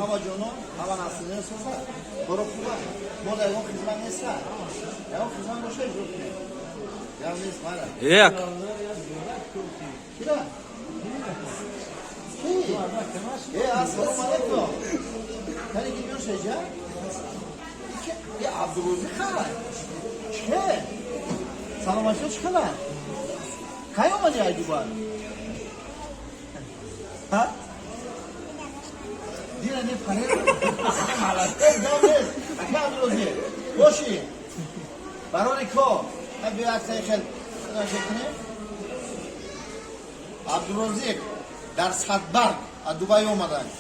Ҳама ҷоно, ҳама наслино соза, коро хуба, мо дар ягон хизмат неста, ягон хизмат боша, иҷро кунем. Ягон нест, мара. Як. Кира? Ки? Э, ассалому алайкум. Кани ки биёш эҷа? Е, Абдурозиқ хай. Чӣ? Саломатиё чӣ хела? Кай омадӣ ай Дубай? Ҳа? Дира не паре. Молодец, гап нест. Ака Абдурозиқ. Боши. Барори кор. Ҳай, биё, як саи хел кунем. Абдурозиқ дар Садбарг аз Дубай омаданд.